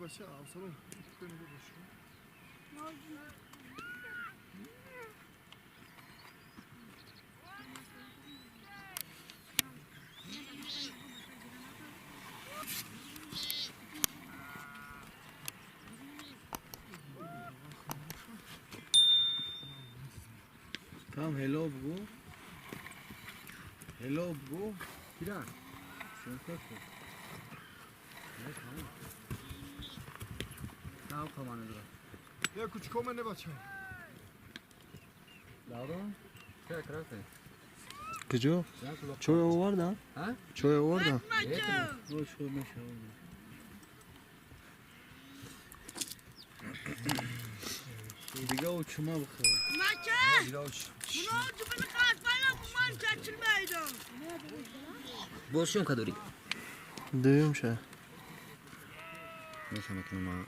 бача Абсалом. Там hello بگو. Hello بگو. Kira. Я кучкоме не бача. Куҷо? Чой овардан? Чой овардан? Дига учума бихӯр. Боз съёмка дорӣ? Дуюм ша. Мекунам.